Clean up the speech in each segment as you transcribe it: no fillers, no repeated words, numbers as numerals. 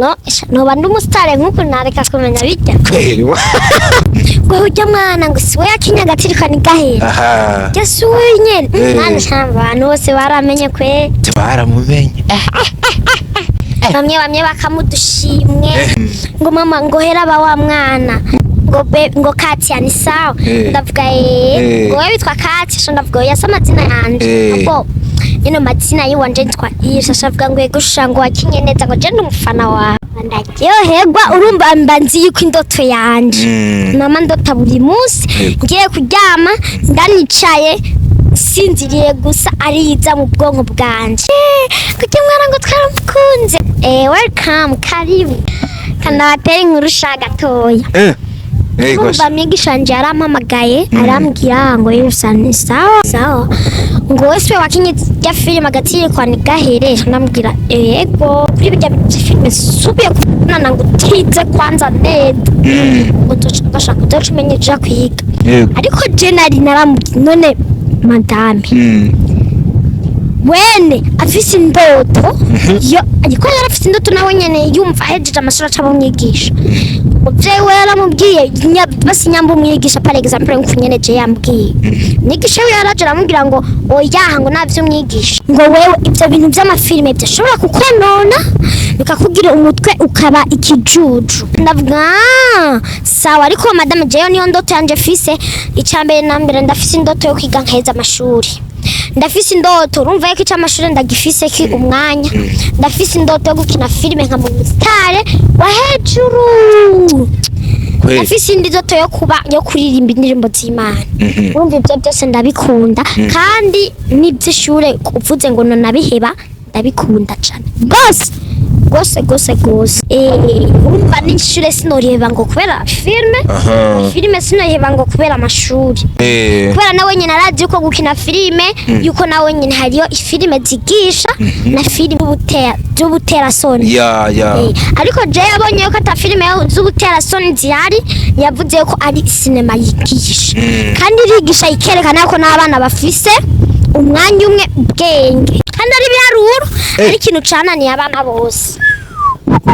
No, noba ndi umusitari nk'uku nareka kumenya bijya. Kweli. Ngo urya mwana ngo si we yakinye agatirika ni gahera. Aha. Rya si we nyene. Mwana shamba abantu bose baramenye kwe. Baramumenye. Bamwe bamwe bakamudushimwe. Ngo mama ngo hera ba wa mwana. Ngo be ngo Katia ni sawa. Ndavuga eh. Ngo wewe witwa Katia, so ndavuga oya, si amazina yanje. Abo ino mazina yiwanje nitwa Isha, shavuga ngo yego sha, ngo wakinye neza, ngo je ndi umufana wawe. Ndaryoherwa, urumva mba nzi yuko indoto yanje mama ndota buri munsi. Ngiye kuryama ndanicaye sinziriye gusa ariza mu bwonko bwanje. Kuki mwana ngo twaramukunze. Welcome, karibu, kanabatera inkuru sha gatoya. Yego. Urumva mwigisha wanje yarampamagaye arambwira ngo yusa ni sawa sawa, ngo wese wakinye rya filime agatsirikwa ni gahere. Ndamubwira yego, kuri bijya filime subiye kubonana ngo utize kwanza neza, ngo ndashaka uzoca umenya uja kwiga. Ariko je nari naramubwiye none madame wene afise indoto yo, ariko yari afise indoto nawe nyene yumva ahejeje amashuri aca umwigisha. Umuvyeyi we yaramubwiye basi nyamba umwigisha, par exemple nkuko nyene je yambwiye, umwigisha we yaraje aramubwira ngo oyaha, ngo navyo umwigisha, ngo wewe ivyo bintu vy'amafilime vyashobora kukonona bikakugira umutwe ukaba ikijuju. Ndavuga: "Ah, sawa, ariko madame, jewe niyo ndoto yanje fise. Icambere na mbere ndafise indoto yo kwiga nkaheza amashuri, ndafise indoto, urumva yuko ic'amashuri ndagifise ki umwanya, ndafise indoto yo gukina filime nka mu star wa hejuru." Ndafise indi ndoto yo kuba yo kuririmba indirimbo z'Imana. Urumva ibyo byose ndabikunda, kandi n'iby'ishure uvuze ngo nonabiheba, ndabikunda cane rwose gose gose gose. Urumva n'ishure sinoriheba ngo kubera filime. Filime sinoheba ngo kubera amashuri. Kubera nawe nyine arazi yuko gukina filime, yuko nawe nyine hariyo ifilime zigisha na filime z'ubuterasoni. Ya ya. Ariko je yabonye yuko ata filime z'ubuterasoni zihari, yavuze ko ari sinema yigisha, kandi irigisha ikerekana ko n'abana bafise umwanya umwe ubwenge, kandi ari ibiharuro. Ari ikintu cananiye abana bose,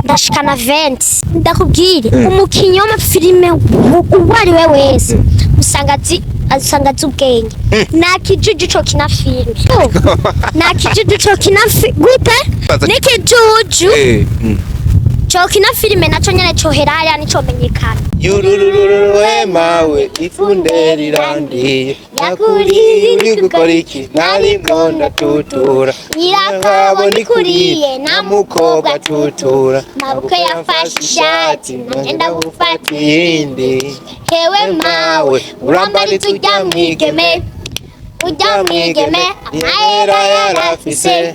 ndashikana 20. Ndakubwire, umukinyi w'amafilime uwo ari we wese usanga azi ubwenge. Nta kijuju co kina filime, nta kijuju co kina gute n'ikijuju co kina filime naco nyene coheraya nicomenyekana. Yururururu mawe, ifunde rirandiye, nakuriye uri gukora iki? Nariko ndatutura. Nyirakabo nikuriye na mukobwa tutura. Mabukwe yafashe ishati, nanje ndagufata iyindi. Hewe mawe, urambariza ujya mwigeme, ujya mwigeme amahera yarafise,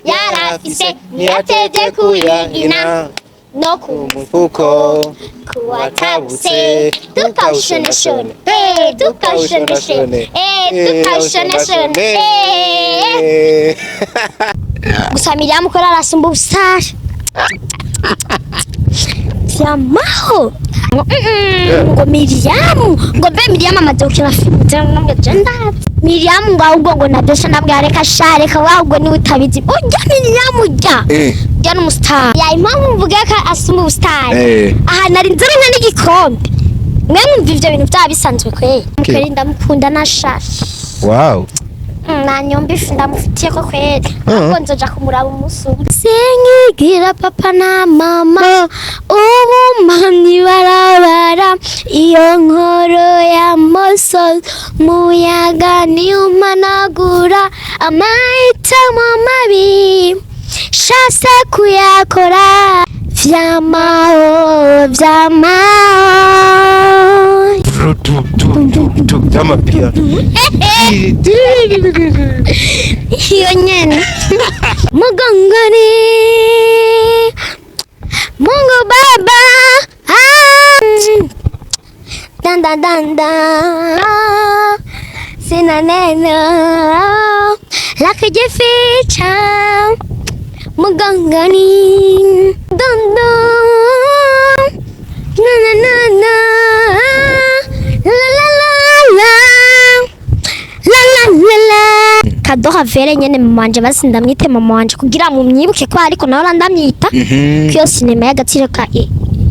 yarafise, ntiyatevye kuyigina no ku umufuko kuwatabutse. Tukawushoneshone, eh, tukawushoneshone, eh, tukawushoneshone, eh. Gusa Miriam ko arasumba ubusitari vyamaho ngo ngo Miriam, ngo mbe Miriam amaze gukina filime je ndazi Miriam, ngo ahubwo ngo nabyo ndabwira reka sha, reka ahubwo niwe utabizi, ujya Miriam ujya ujya n'umusitari ya. Impamvu mvuga ko asumba ubusitari, aha nari nzironka n'igikombe. Mwe mwumva ivyo bintu byaba bisanzwe kweri? Kweri ndamukunda nashashe. Nanyomba ifu ndamufitiye ko kweri, ahubwo nzoja kumuraba umunsi umwe. Sinkigira papa na mama ubu mpamyi barabara iyo nkoro ya moso muyaga niumanagura amahitamo mabi shase kuyakora vyamaho vyamaho. By'amapiyano. Iyo nyene mugongoni. Mungu Baba, ah. Dan dan dan dan, sina neno la kujificha mgongoni, dan dan na na na na la la la la la la la la. Kadoha. Favere nyene mama wanje, basi ndamwite mama wanje kugira mu myibuke ko ariko nawe ndamyita ko iyo sinema y'agaciro ka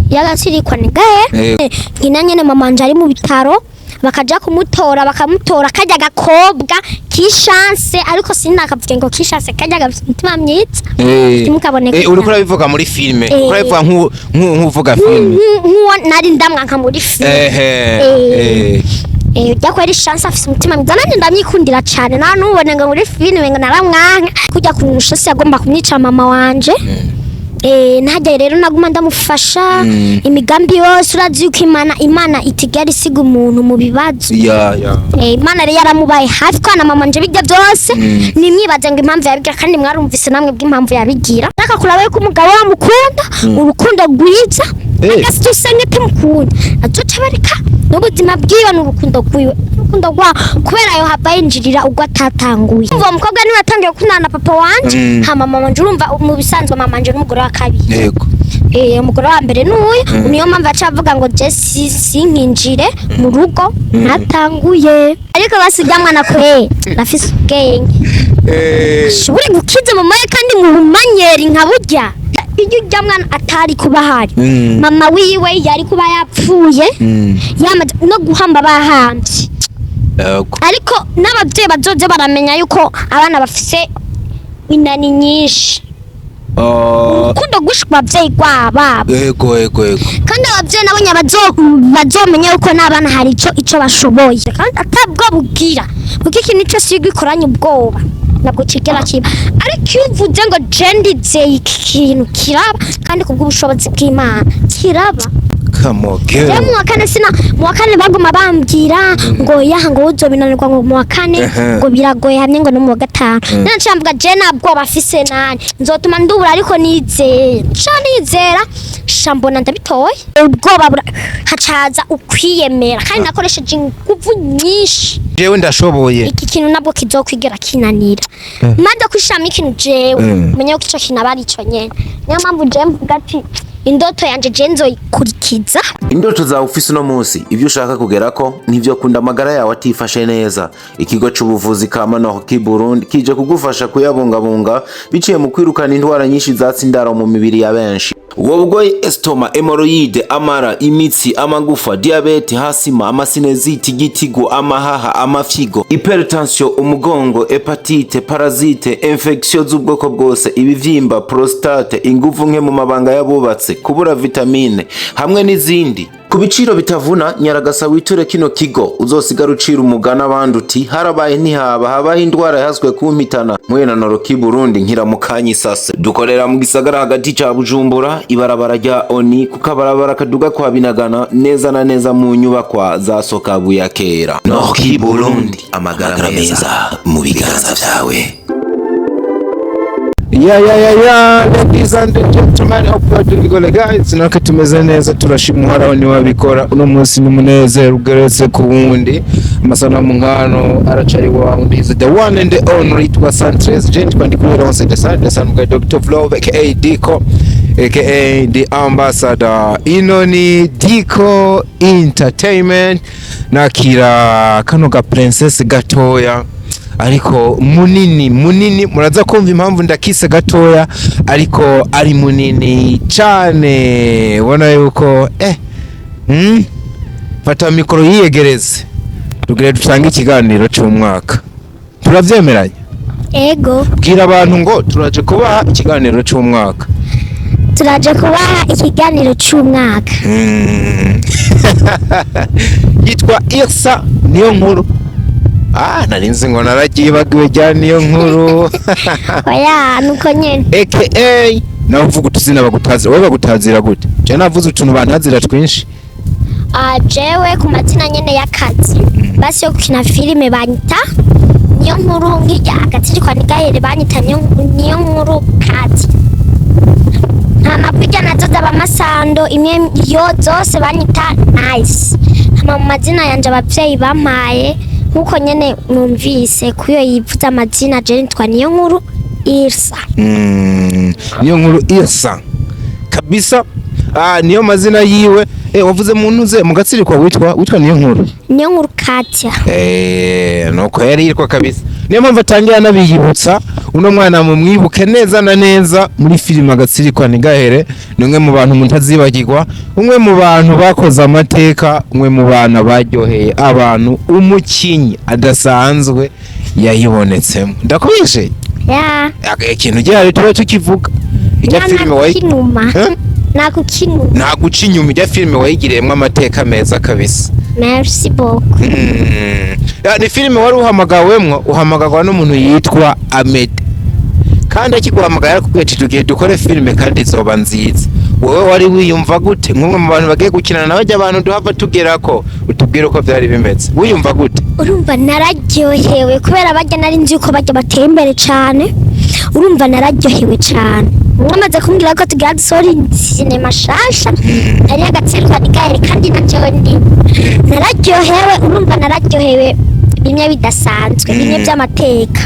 y'agaciro ni gahe. Nkina nyene mama wanje ari mu bitaro, bakaja kumutora, bakamutora kajya gakobwa kishanse, ariko sinakavuge ngo kishanse, kajya gafite umutima mwiza. Ntimukabone. Uriko urabivuga muri filime? Uriko urabivuga nk'uvuga filime? Nk'uwo nari ndamwanka muri filime. Ujya ko ari chance, afise umutima mwiza, nanjye ndamwikundira cane. Nta nubone ngo muri filime ngo naramwanka kujya ku shasi yagomba kumwica mama wanje. Ntajya rero naguma ndamufasha imigambi yose. Urazi yuko Imana itigera isiga umuntu mu bibazo. Ya. Imana rero yaramubaye hafi kwa na mama nje bijya byose. Nimwibaze ngo impamvu yabigira, kandi mwarumvise namwe bw'impamvu yabigira. Reka kuraba yuko umugabo wamukunda urukundo rwiza, agasiga usanga atamukunda, azoca bareka n'ubuzima bwiwe n'urukundo rwiwe, urukundo rwa kubera ayo hava yinjirira ubwo atatanguye. Uwo mukobwa niwe yatangiye gukundana na papa wanje. Hama mama wanje, urumva mu bisanzwe mama wanje n'umugore wa kabiri. Umugore wa mbere n'uyu, niyo mpamvu aca avuga ngo je sinkinjire mu rugo ntatanguye. Ariko basi ujya mwana kwe rafise ubwenge, ashobore gukiza mama we kandi mu bumanyeri nka burya. Iyo ujya mwana atari kuba ahari, mama wiwe yari kuba yapfuye, yamaze no guhamba bahambye. Ariko n'ababyeyi bazoze baramenya yuko abana bafise inani nyinshi, urukundo rwinshi ku babyeyi rwababo. Yego. Kandi ababyeyi nabo bazomenya yuko n'abana hari ico bashoboye, kandi atabwo bugira, kuko ikintu cyose iyo ugikoranye ubwoba ntabwo kigera kiba. Ariko iyo uvuze ngo je ndizeye iki kintu, kiraba, kandi kubw'ubushobozi bw'Imana kiraba. Come on, girl. Rero mu wa kane sina, mu wa kane baguma bambwira ngo yaha, ngo uzobinanirwa, ngo mu wa kane ngo biragoye hamwe, ngo no mu wa gatanu. None nca mvuga je nta bwoba afise nani nzotuma ndubura, ariko nizeye, nca nizera sha mbona ndabitoye. Ubwoba hacaza ukwiyemera, kandi nakoresheje inguvu nyinshi. Jewe ndashoboye. Iki kintu nabwo kizokwigera kinanira maze kwishiramo ikintu jewe, menye ko ico kintu aba ari ico nyene. Niyo mpamvu jewe mvuga ati indoto yanje je nzoyikurikiza. Indoto zawe ufise uno munsi, ibyo ushaka kugerako ntivyo kunda amagara yawe atifashe neza. Ikigo c'ubuvuzi ka Manoki Burundi kije kugufasha kuyabungabunga biciye mu kwirukana indwara nyinshi zatsa indaro mu mibiri ya benshi. Ubwo burwayi: estomac, hémorroïdes, amara, imitsi, amagufa, diabète, asthme, ama sinusite, igitigu, amahaha, amafyigo, hypertension, umugongo, hépatite, parasite, infection z'ubwoko bwose, ibivyimba, prostate, inguvu nke mu mabanga y'abubatse, kubura vitamine hamwe n'izindi, ku biciro bitavuna. Nyaragasa witure kino kigo, uzosigara ucira umugani abandi uti harabaye ntihaba habaho indwara yahaswe kumpitana. Mwena Noroki Burundi nkiramukanya isase. Dukorera mu gisagara hagati ca Bujumbura, ibarabara rya Oni, ku kabarabara kaduga kwa Binagana, neza na neza mu nyubakwa za Sokabu ya kera. Noroki Burundi, amagara meza mu biganza vyawe. Ya, ladies and gentlemen, hope you are doing good, guys. Natwe tumeze neza, turashima Uhoraho niwe abikora. Uno munsi ni umunezero ugeretse ku wundi. Amasanamu nkano aracari wa wundi. Is the one and the only yitwa Santres Gent, kwandi kuri Ronse the Sun, the Sun guy, Dr. Love aka Diko aka the Ambassador. Ino ni Diko Entertainment. Nakira kano ga princess gatoya ariko munini munini. Muraza kumva impamvu ndakise gatoya ariko ari munini cyane. Ubona yuko fata mikoro yiyegereze, tugire dutange ikiganiro cy'umwaka. Turavyemeranya? Ego. Bwira abantu ngo turaje kubaha ikiganiro cy'umwaka. Turaje kubaha ikiganiro cy'umwaka. Yitwa Irsa Niyo Nkuru. Ah, narinzi ngo naragibagiwe rya Niyo Nkuru. Oya, nuko nyene. Aka nawe uvuga utuzina bagutazira, wowe bagutazira gute? Je navuze utuntu bantazira twinshi. Ah, jewe ku mazina nyene y'akazi basi yo gukina filime banyita Niyo Nkuru, nk'irya agatsirikwa ntigahere banyita Niyo Nkuru kazi. Hama kurya nazo z'abamasando imwe yo zose banyita Nice. Hama mu mazina yanje abavyeyi bampaye, nkuko nyene numvise kuyo yivuze amazina, je nitwa Niyo Nkuru Irsa. Niyo Nkuru Irsa kabisa. Ah, niyo mazina yiwe. Wavuze mu ntuze mu gatsirikwa witwa niyo nkuru. Niyo nkuru Katia. Nuko yari yitwa kabisa. Niyo mpamvu atangira anabiyibutsa. Uno mwana mumwibuke neza na neza muri filime Agatsirikwa Ntigahere. Ni umwe mu bantu mutazibagirwa, umwe mu bantu bakoze amateka, umwe mu bana baryoheye abantu, umukinyi adasanzwe yayibonetsemo. Ndakubishe? Ya. Ikintu gihari tuba tukivuga. Ijya filime wayi Nakukinuma. Eh? Nakukinuma. Nta guca inyuma, ijya filime wayigiriyemo amateka meza kabisa. Merci beaucoup. Ni filime wari uhamagawemwo, uhamagagwa n'umuntu yitwa Amede, kandi akiguhamagara yarakubwiye ati tugiye dukore filime kandi izoba nziza. Wowe wari wiyumva gute nk'umwe mu bantu bagiye gukinana na bajya abantu duhava tugerako? Utubwire uko byari bimeze, wiyumva gute? Urumva nararyohewe kubera bajya nari nzi yuko bajya bateye imbere cyane. Urumva nararyohewe cyane mwamaze kumbwira ko tugira dusohora sinema shasha ari Agatsirwa Ntigahere, kandi na jewe ndi nararyohewe. Urumva nararyohewe bimwe bidasanzwe, bimwe by'amateka.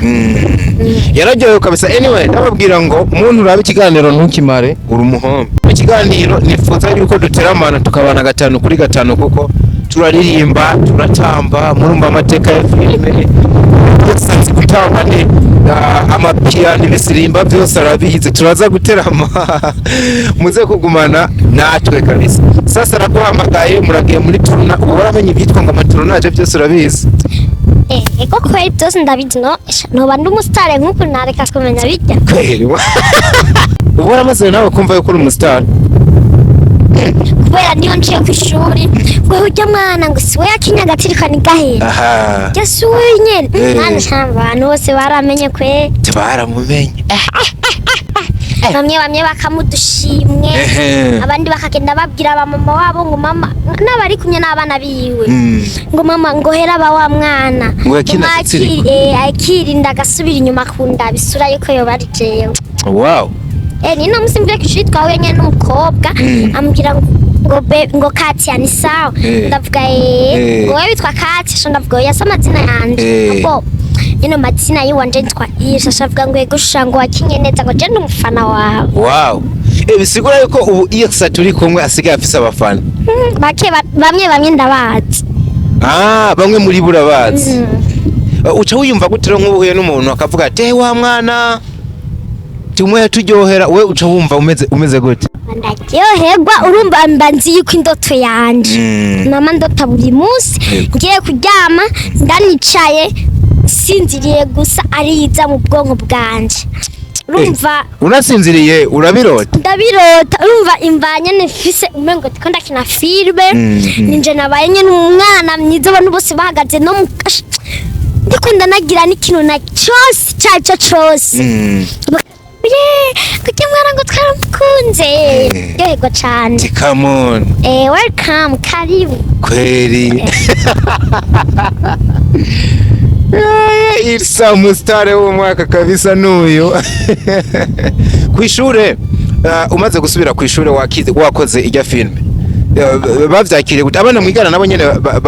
Yararyohewe kabisa. Anyway, ndababwira ngo umuntu uraba ikiganiro ntukimare uri umuhombe. Ikiganiro nifuza yuko duteramana tukabana gatanu kuri gatanu, kuko turaririmba, turatamba, murumva amateka ya filime byose, gutamba ni amapiyano, ibisirimba byose arabizi. Turaza guterama, muze kugumana natwe kabisa. Sasa araguhamagaye, muragiye muri tourna. Ubu waramenye ibyitwa ngo ama tournage byose urabizi? Ego kweri, byose ndabizi. No noba ndi umusitari nk'uku nareka kumenya bijya? Kweri, ubu waramaze nawe kumva yuko uri umusitari? Kubera niyo nciye ku ishuri ngo ujya mwana ngo si we yakinye Agatsirika Ntigahera? Aha. Jya si we nyene. Mwana shamba, abantu bose baramenye kwe. Baramumenye. Bamwe bamwe bakamudushimwe, abandi bakagenda babwira abamama wabo ngo mama n'abari kumwe n'abana biwe, ngo mama ngo hera aba wa mwana. Ngo yakina Ngo Agatsirikwa. Akirinda agasubira inyuma kundaba isura yuko yoba ari jewe. Ni no musi mvuye kw'ishuri twahuye nyene n'umukobwa, ambwira ngo ngo Katia ni sawa. Ndavuga ngo wewe witwa Katia? So ndavuga oya, se amazina yanje. Abo nyine amazina yiwanje nitwa Irsa. Avuga ngo yego sha, ngo wakinye neza, ngo je ndi umufana wawe. Wow, bisigura yuko ubu Irsa turi kumwe asigaye afise abafana. Bake bamwe bamwe ndabazi. Ah, bamwe muri bo urabazi. Uca wiyumva gute rero nk'ubu uhuye n'umuntu akavuga ati: "Eh, wa mwana tumwe turyohera"? We uca wumva umeze gute? Ndaryoherwa. Urumva mba nzi yuko indoto yanje mama ndota buri munsi, ngiye kuryama ndanicaye sinziriye gusa ariza mu bwonko bwanje. Urumva Unasinziriye urabirota? Ndabirota. Urumva imvanye nifise umengo ndiko ndakina filime, ninje nabaye nyene umwana mwiza, abantu bose bahagaze no mu ndiko ndanagira n'ikintu na cose icyo cose. Ye, kuki mwana ngo twaramukunze. Ryoherwa cane. Ati, "Come on." Welcome, karibu. Kweri. Irsa umusitare w'umwaka kabisa n'uyu. Kw'ishure, umaze gusubira kw'ishure wakize wakoze ijya filme, bavyakiriye gute abana mwigana? Nabo nyene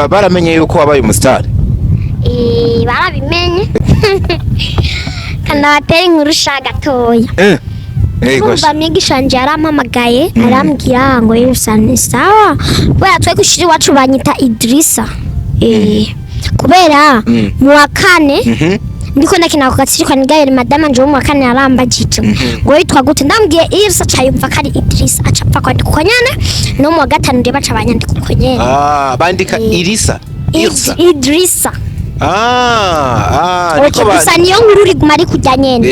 baramenye yuko wabaye umusitare? Barabimenye kandi abatera inkuru sha gatoya. Yego. Urumva mwigisha wanje yarampamagaye arambwira ngo Irsa ni sawa, kubera twe kw'ishuri iwacu banyita Idrisa, kubera mu wa kane ndiko ndakina ku Gatsirikwa Ntigahera, madame wanje wo mu wa kane yarambagije ngo witwa gute? Ndambwiye Irsa, aca yumva ko ari Idrisa, aca apfa kwandika uko nyene. No mu wa gatanu rero baca banyandika uko nyene. Ah, bandika Irisa, Irsa. Idrisa. Ah, ah, niko Gusa niyo nkuru riguma ari kujya nyene.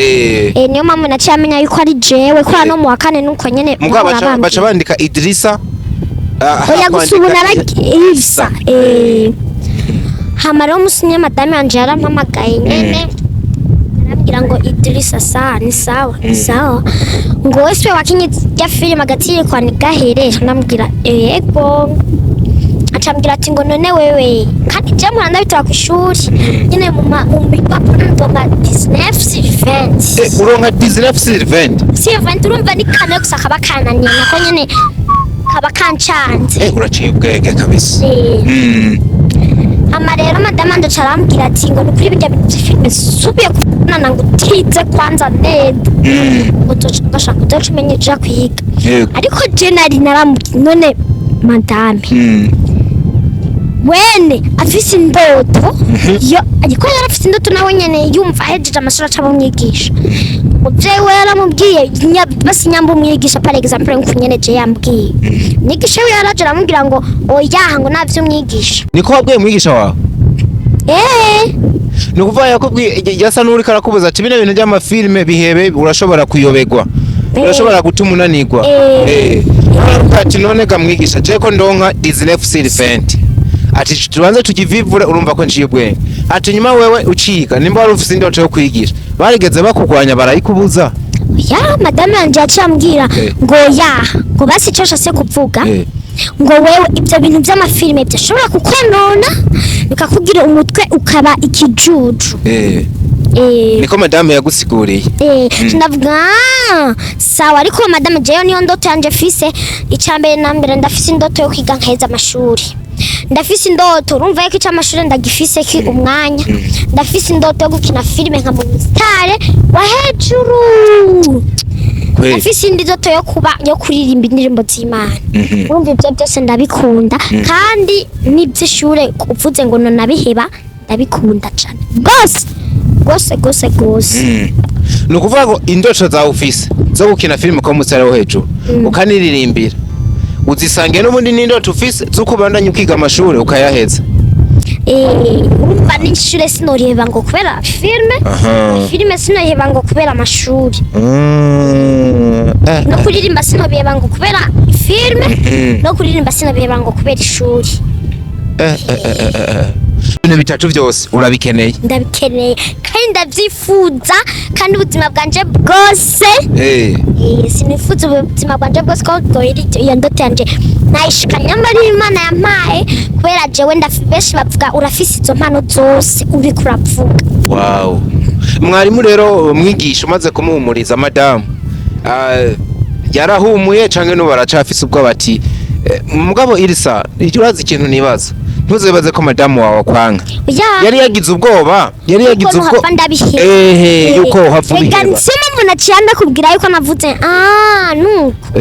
Niyo mpamvu naciye amenya yuko ari jewe, kubera no mu wa kane nuko nyene mugabo bahora baca bambwira. bandika Idrisa, Oya, gusa ubu kwandika Irsa. Hama rero umunsi umwe madame wanje yarampamagaye nyene arambwira ngo Idrisa sa ni sawa, ni sawa, ngo wese wakinye rya filime Agatsirikwa Ntigahere? Ndamubwira yego. Acambwira ati ngo none wewe kandi je mpora ndabitora kw'ishuri nyene mu bipapuro ndonka 19 sur 20. Uronka 19 sur 20? Sur 20. Urumva ni kamwe gusa kaba kananiye, nako nyene kaba kancanze. Uraciye ubwenge kabisa. Hama rero madame wanje arambwira ati ngo nukuri bijya filime subiye kubonana ngo utize kwanza neza, ngo uzoca ugashaka uzoca umenya uja kwiga. Ariko je nari naramubwiye none Madame wene afise indoto yo, ariko yari afise indoto nawe nyene, yumva ahejeje amashuri aca umwigisha. Umuvyeyi we yaramubwiye basi nyamba umwigisha, par exemple nkuko nyene je yambwiye, umwigisha we yaraje aramubwira ngo oya, ngo navyo umwigisha. Niko wabwiye mwigisha wawe? Eh. Ni ukuvuga yakubwiye, yasa n'uriko arakubuza ati bino bintu by'amafilme bihebe, urashobora kuyobegwa, urashobora gutuma unanigwa. Eh. Aravuga ati none ga mwigisha, je ko ndonka 19 sur 20, ati tubanze tukivivure, urumva ko nciye ubwenge, ati nyuma wewe uciga, nimba wari ufise indoto yo kwigisha, barigeze bakugwanya barayikubuza? Ya, madame yanje yaciye ambwira ngo ya, ngo basi ico nshase kuvuga, ngo wewe ibyo bintu by'amafilime byashobora kukonona, bikakugira umutwe ukaba ikijuju. Niko madame yagusiguriye? Eh, ndavuga: "Ah, sawa." Ariko madame, jewe niyo ndoto yanje fise. Icambere na mbere, ndafise indoto yo kwiga nkaheza amashuri. Ndafise indoto, urumva yuko ic'amashuri ndagifise ki umwanya. Ndafise indoto yo gukina filime nka mu star wa hejuru. Ndafise indi ndoto yo kuba, yo kuririmba indirimbo z'Imana. Urumva ibyo byose ndabikunda, kandi n'iby'ishure uvuze ngo nonabiheba, ndabikunda cane rwose rwose rwose rwose. Ni ukuvuga ngo indoto zawe ufise zo gukina filime ukaba umusitari wo hejuru ukaniririmbira, uzisange n'ubundi n'indoto ufise z'uko ubandanya ukiga amashuri ukayaheza. Eh, urumva n'ishure sinoriheba ngo kubera filime. Filime sinoriheba ngo kubera amashuri. No kuririmba sinobiheba ngo kubera filime. No kuririmba sinobiheba ngo kubera ishuri. Ibintu bitatu byose urabikeneye. Ndabikeneye kandi ndabyifuza, kandi ubuzima bwanje bwose, sinifuza ubuzima bwanje bwose ko bwohera iyo ndoto yanje nayishikanye. Nyamara Imana yampaye, kubera jewe benshi bavuga urafise izo mpano zose uriko uravuga. Wow. Mwarimu rero, mwigisha, umaze kumuhumuriza madamu, yarahumuye canke n'ubu aracafise ubwoba ati mugabo Irisa, urazi ikintu nibaza? Ntuzibaze ko madamu wawe akwanga. Ya. Yari yagize ubwoba, yari yagize Yuko ubwo nuhava ndabiheba. Ehe, yuko uhava Reka, ubiheba. siyo mpamvu naciye ndakubwira yuko navuze nuko.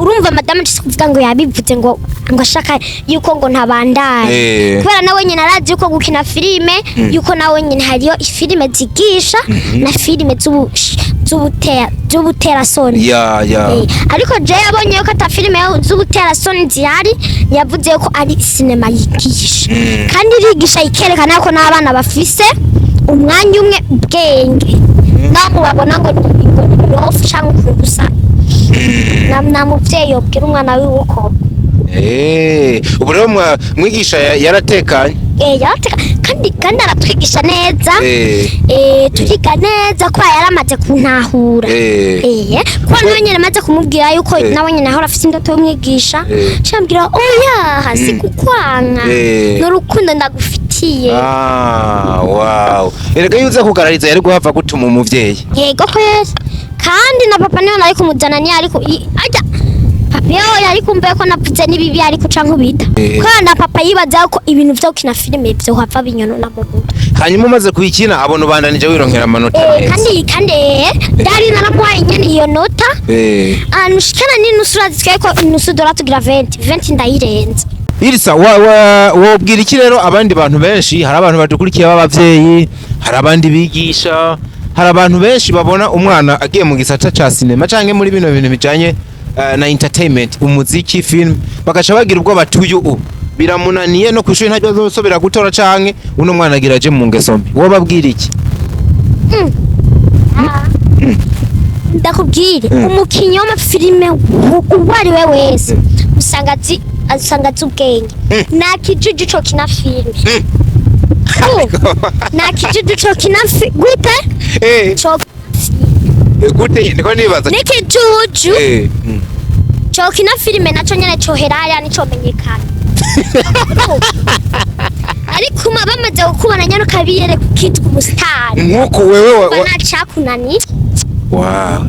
Urumva madamu nshitse kuvuga ngo yabivuze ngo ashaka yuko ngo ntabandanye, kubera nawe nyine arazi yuko gukina filime, yuko nawe nyine hariyo filime zigisha na filime z'ubuterasoni. Ya. Ariko je yabonye yuko ata filime z'ubuterasoni zihari, yavuze ko ari sinema yigisha, kandi irigisha ikerekana ko n'abana bafise umwanya umwe ubwenge, naho babona ngo ni rofu cyangwa ukuntu gusa na muvyeyi yobwira umwana wiwe uko. Ubu rero mwigisha yaratekanye. Yarateka, kandi aratwigisha neza. Turiga neza kuba yaramaze kuntahura. Kuba nawe nyene amaze kumubwira yuko nawe nyene ahora afise indoto y'umwigisha, cambwira oya, si kukwanka, n'urukundo ndagufitiye. Ah, wow. Erega iyo uza kugarariza yari guhava gutuma umuvyeyi. Yego kweri, kandi na papa niwe nari kumujana, niyo ariko ajya papa iyo yari kumva ko navuze n'ibibi ariko canke ubita, kubera na papa yibaza ko ibintu vyo gukina filime vyo hava binyonona mu mutwe. Hanyuma umaze kuyikina abona ubandanije wironkera amanota meza. Kandi byari naramuhaye nyene iyo nota. Ahantu shikana n'inusu, urazitwaye ko inusu dora tugira 20 20, ndayirenza. Irisa, wa wobwira iki rero abandi bantu benshi? Hari abantu badukurikiye b'abavyeyi, hari abandi bigisha, hari abantu benshi babona umwana agiye mu gisata ca sinema canke muri bino bintu bijanye na entertainment, umuziki, film, bagaca bagira ubwoba tuyu u biramunaniye, no kwishuri ntajya azosubira gutora, canke uno mwana agira aje mu ngeso mbi. Wobabwira iki? Ndakubwire, umukinyi w'amafilime uwo ari we wese usanga azi ubwenge. Nta kijuju co kina filime. Nta kijuju co kina gute co Gute? Niko nibaza. N'ikijuju co kina filime naco nyene coheraya nicomenyekana, ariko bamaze kukubona nyene ukabiyereka ukitwa umusitari. Nkuko wewe Ntacakunaniye. Wow.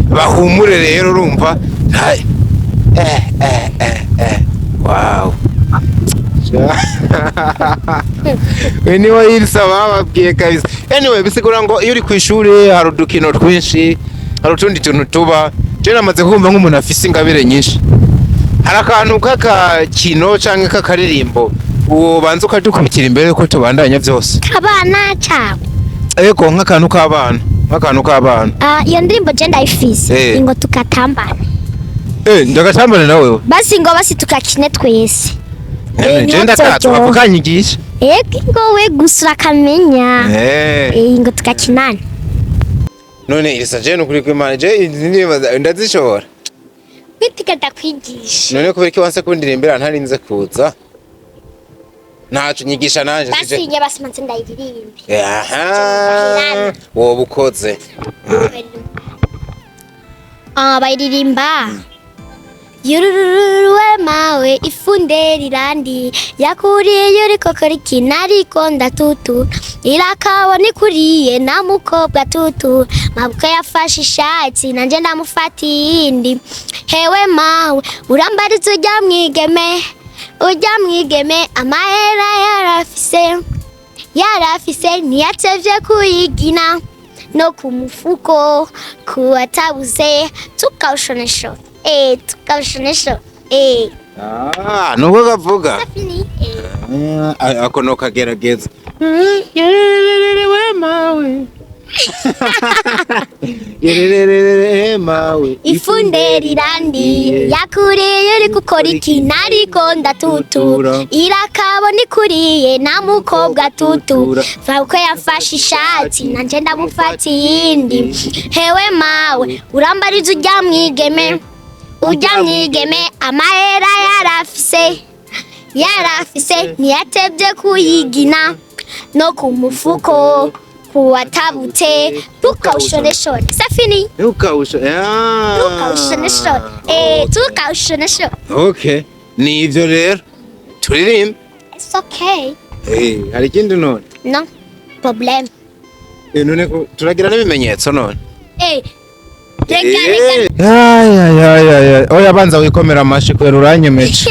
Bahumure rero, urumva. Hai. Wow. We niwe Ilsa bababwiye kabisa. Anyway, bisigura ngo iyo uri ku ishuri hari udukino twinshi, hari utundi tuntu tuba. Je namaze kumva nk'umuntu afise ingabire nyinshi. Hari akantu k'akakino canke k'akaririmbo ubanza ukadukubitira imbere yuko tubandanya vyose? Abana cawe? Ego, nk'akantu k'abana, nk'akantu k'abana. Ah, iyo ndirimbo je ndayifise. Ngo tukatambane. Eh, ndagatambane na wewe? Basi ngo basi tukakine twese. Je niho ndakazi. vyoryoha. Wavukanyigisha. Ego, ngo we gusa urakamenya. Ngo tugakinane. None irisa, je nukuri kw'Imana, je izi ndirimbo ndazishobora? Kwitika ndakwigisha. None kubera iki wanse kundirimbira ntarinze kuza? Ntaco nyigisha nanje. Basi njye basi manze ndayiririmbe. Aha, woba ukoze. Ah, bayiririmba: Yurururuwe mawe, ifunde rirandi yakuriye uriko nariko ndatutu irakabona ikuriye na mukobwa tutu mabukwe yafashe ishati nanje ndamufata iyindi. Hewe mawe, urambariza ujya mwigeme, ujya mwigeme amahera yarafise, yarafise ntiyatevye kuyigina no ku mufuko kuwatabuze tukawushonesho tukawushonesho. Ah, nuko kavuga. Fini eh. Ah, ako no kagerageza. Yererere mawe, yererere mawe, ifunde rirandi yakuriye uri gukora iki nariko ndatutu irakabona ikuriye na mukobwa tutu ko yafashe ishati nanje ndamufata iyindi. Hewe mawe, urambariza ujya mwigeme, ujya mwigeme amahera yarafise, yarafise ntiyatevye kuyigina no ku mufuko kuwatabutse tukawushoneshone. C'est fini. Ntukawusho. Tukawushoneshone tukawushoneshone. Okay, ni ivyo rero turirimbe. It's okay. Eh, hari ikindi none? No problem. Eh, none ko turagira n'ibimenyetso none? Eh, reka reka. Ay, ay, ay, ay, ay. Oya, banza wikomera amashi kubera uranyemeje.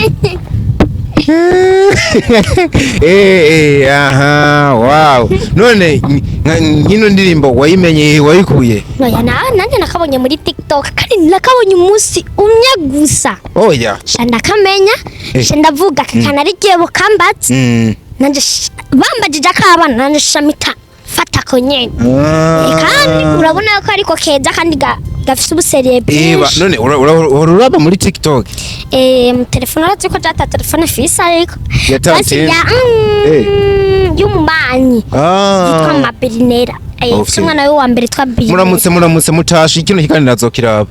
Eh, eh, aha, wow. None nk'ino ndirimbo wayimenye, wayikuye? Oya, na nanjye nakabonye muri TikTok kandi nakabonye umunsi umwe gusa. Oya. Sha ndakamenya. Sha ndavuga kakana rigiye bukambatse. Nanje bambajije akabana nanje shamita fata ko nyene. Kandi urabona ko ariko keza kandi gafise ubuseriye Eba, bwinshi. none uhora uraba muri TikTok? Eh, mu telefone, urazi ko jata telefone fise ariko Ya basi tantine? ya y'umubanyi yitwa Maberinera. Ufise umwana we wa mbere yitwa Birnera. Muramutse, muramutse, mutashe kino kiganiro azokiraba.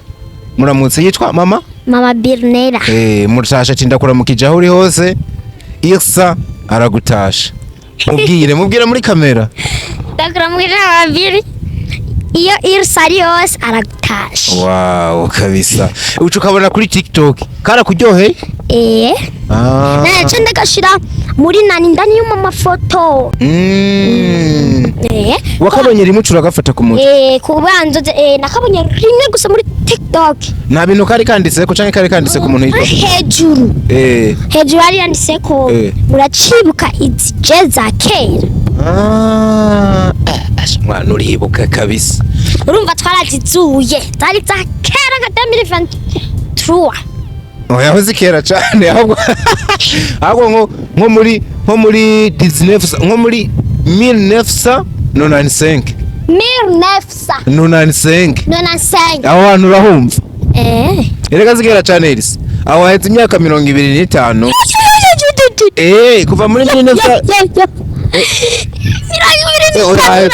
Muramutse, yitwa mama? Mama Birnera. Eh, mutashe ati ndakuramukije aho uri hose. Irsa aragutasha. Mubwire, mubwire muri kamera. Ndakuramukije Mama Biri, iyo Irsa ari yose aragutasha. Wow, kabisa. Uca ukabona kuri TikTok. Karakuryoheye? Eh. Naco ndagashira muri nani ndani y'uma mafoto. Wakabonye rimwe uca uragafata ku mutwe. Eh, kubanza nakabonye rimwe gusa muri TikTok. Nta bintu kari kanditseko canke kari kanditse ku muntu yitwa? Hejuru. Hejuru hari yanditseko uracibuka izi je za kera. Ah, asha mwana uribuka kabisa. Urumva twarazizuye zari za kera nka 2023. Oya, yahoze kera cane, ahubwo nko muri 19, nko muri 1995. 1900 95. 95. Aho hantu urahumva? Eh. Erega zikera cane Elisa, aho haheze imyaka 25, kuva muri 1900. 25. Haheze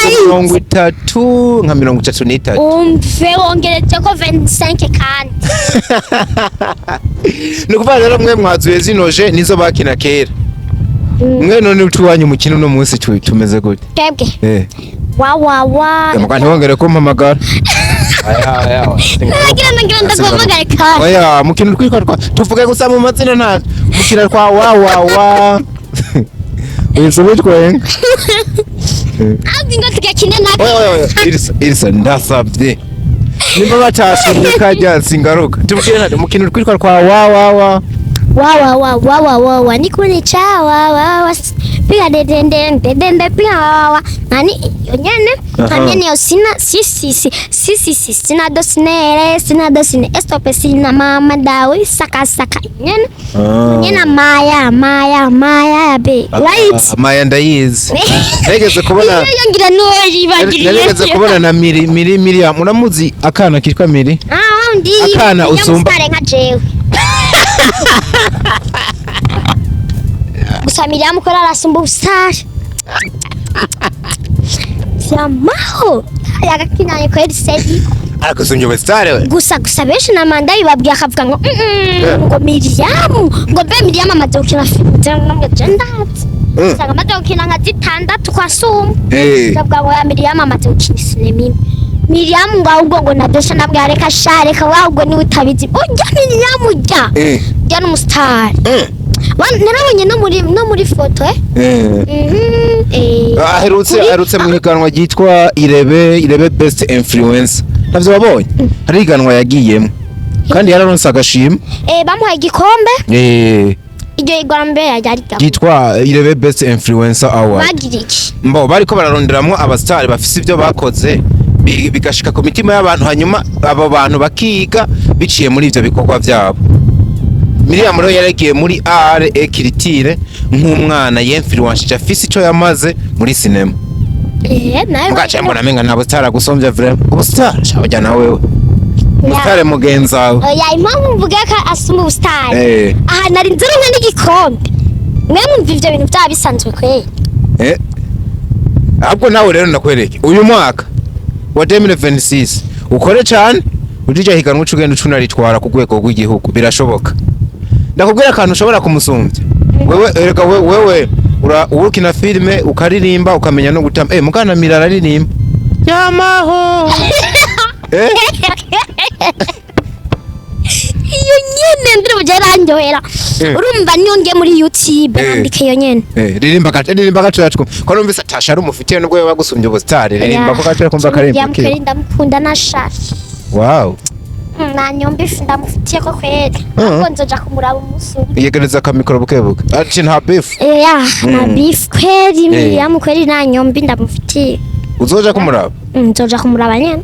30, nka 33. Umve, wongereje ko 25 kandi. Ni ukuvuga rero mwe mwazuye zino je nizo bakina kera mwe. None utuwanyu umukino uno munsi tumeze gute? Twebwe wa wa wa. Muga ntiwongere kumpamagara. Aya, aya. Nagira ndaguhamagare kandi. Oya, mukino twitwa twa tuvuge gusa mu mazina, nta mukino twa wa wa wa. Wese witwenga. Ahubwo ngo tugakine nako. Oya, oya, oya, Irisa, Irisa, ndasabye. Nimba batashimye kajya singaruka. Tubwire nta mukino twitwa twa wa wa wa. Wa wa wa wa wa wa wa nikuni cha wa wa wa piga de de de de de de piga wa wa wa nani iyo nyene. Aha. Nyene yo sina si si si si si si sina do sinere sina do sine estope sina mama dawe saka saka nyene. Ah. Nyene maya maya maya ya be right. Ah, Maya ndayizi, nageze kubona. Iyo ngira nuwo. Narigeze kubona na Miri Miri Miriam, uramuzi akana kitwa Miri? Ah, ndi Akana usumba. Nyamusare nka jewe. Gusa Miriam ko arasumba ubusare. Vyamaho. Yagakinanye kweri sedi. Arakusumbya ubusitari we. Gusa gusa benshi na manda bibabwiye akavuga ngo ngo Miriam, ngo be Miriam amaze gukina filime ngo je ndazi. Usanga amaze gukina nka zitandatu kwa suma. Ndavuga ngo ya Miriam amaze gukina sinema imwe. Miriam ngo ahubwo ngo nadesha ndabwira reka sha reka ahubwo niwe utabizi. Ujya Miriam ujya. Ujya n'umusitari. Narabonye no muri foto eh. Aherutse aherutse mu higanwa ryitwa Irebe Irebe Best Influencer, navyo wabonye? Hari higanwa yagiyemo kandi yararonse agashimwe. Bamuhaye igikombe. Iryo igora mbere yari Ryitwa Irebe Best Influencer Award. Bagira iki? Mbo bariko bararonderamwo abasitari bafise ivyo bakoze bigashika ku mitima y'abantu, hanyuma abo bantu bakiga biciye muri ivyo bikorwa vyabo. Miriam rero yaragiye muri art et culture nk'umwana yemfluencije afise ico yamaze muri sinema. Nawe Mugaca mbona amenga nta busitari agusombya vraiment. Ubusitari shaburya na wewe umusitari mugenzi wawe. Oya, impamvu mvuga ko asumba ubusitari. Aha nari nzironka n'igikombe. Mwe mwumva ivyo bintu byaba bisanzwe kweri? Ahubwo nawe rero ndakwereke uyu mwaka wa 2026 ukore cyane ujije higanwa uca ugenda ucunaritwara ku rwego rw'igihugu, birashoboka. Ndakubwira akantu ushobora kumusumbya wewe. Erega wewe ukina filime, ukaririmba, ukamenya no gutamba. Mugana Mira araririmba yamaho. Iyo nyene ndirimbo je irandyohera. Urumva niyo ngiye muri YouTube nandika iyo nyene. Ririmba gato, ririmba gato yacu ko numvise atashari umufitiye nubwo wewe bagusumbye ubusitari. Ririmba ko gato kumva karimba. Kweri ndamukunda nashashe. Wow. Nanyomba ifu ndamufitiye ko kweri. Ahubwo nzoja kumuraba umunsi umwe. Yegereza akamikoro bukebuke ati nta beef. Ya, na beef kweri Miriam kweri nanyomba ndamufitiye. Uzoja kumuraba? Nzoja kumuraba nyene.